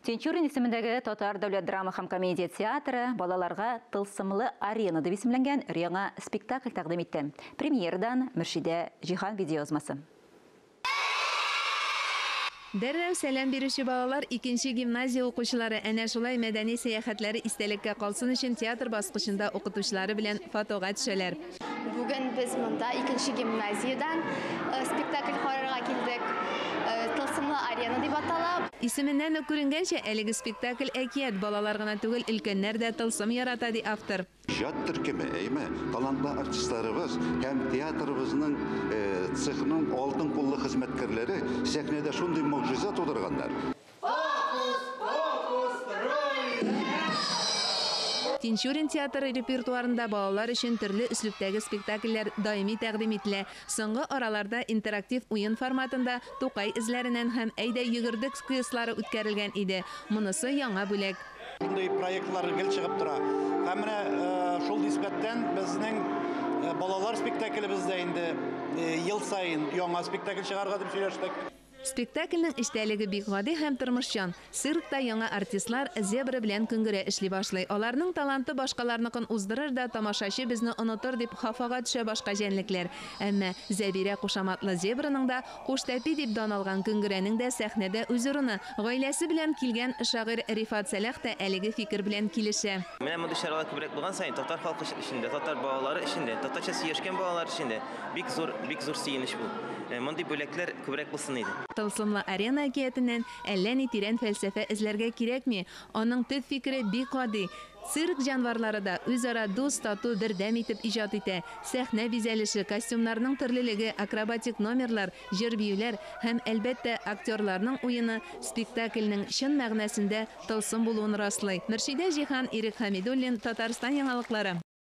Тинчурин исемендәге Татар дәүләт драма һәм комедия театры балаларга Тылсымлы арена дип исемләнгән өр-яңа спектакль тәкъдим итте. Премьерадан Мөршидә Җиһан видеоязмасы. Дәррәү сәлам бирүче балалар икенче гимназия укучылары әнә шулай мәдәни сәяхәтләре истәлеккә калсын өчен театр баскычында укытучылары белән фотога төшәләр. Бүген без монда икенче гимназиядән спектакль карарга килдек. Тылсымлы арена дип атала. Исеменнән үк күренгәнчә, әлеге спектакль әкият, балалар гына түгел, өлкәннәр дә тылсым ярата, ди автор. Иҗат төркеме, әйме, талантлы артистларыбыз һәм театрыбызның цехның алтын куллы хезмәткәрләре сәхнәдә шундый могҗиза тудырганнар. Тинчурин театры репертуарында балалар өчен төрле өслүбтәге спектакльләр даими тәкъдим ителә. Соңгы араларда интерактив уен форматында Тукай эзләреннән һәм Әйдә йөгердек квестлары үткәрелгән иде. Монысы яңа бүләк. Шундый проектлар гел чыгып тора. Һәм менә шул нисбәттән безнең балалар спектаклебез дә инде ел саен яңа спектакль чыгарырга дип сөйләштек. Спектакльнең эчтәлеге бик гади һәм тормышчан. Циркта яңа артистлар Зебра белән Көнгерә эшли башлый. Аларның таланты башкаларныкын уздырыр да, тамашачы безне онытыр дип хафага төшә башка җәнлекләр. Әмма Зәбирә кушаматлы Зебраның да, Куштәпи дип дан алган Көнгерәнең дә сәхнәдә үз урыны. Гаиләсе белән килгән шагыйрь Рифат Сәлах та әлеге фикер белән килешә. Менә мондый чаралар күбрәк булган саен, татар халкы өчен дә, татар балалары өчен дә, татарча сөйләшкән балалар өчен дә бик зур, бик зур сөенеч бу. Мондый бүләкләр күбрәк булсын иде. Тылсымлы арена әкиятеннән әллә ни тирән фәлсәфә эзләргә кирәкми. Аның төп фикере бик гади, цирк җанварлары да үзара дус, тату, бердәм итеп иҗат итә. Сәхнә бизәлеше, костюмнарның төрлелеге, акробатик номерлар, җыр-биюләр һәм, әлбәттә, актерларның уены спектакльнең чын мәгънәсендә тылсым булуын раслый. Мөршидә Җиһан, Ирек Хәмидуллин, Татарстан яңалыклары.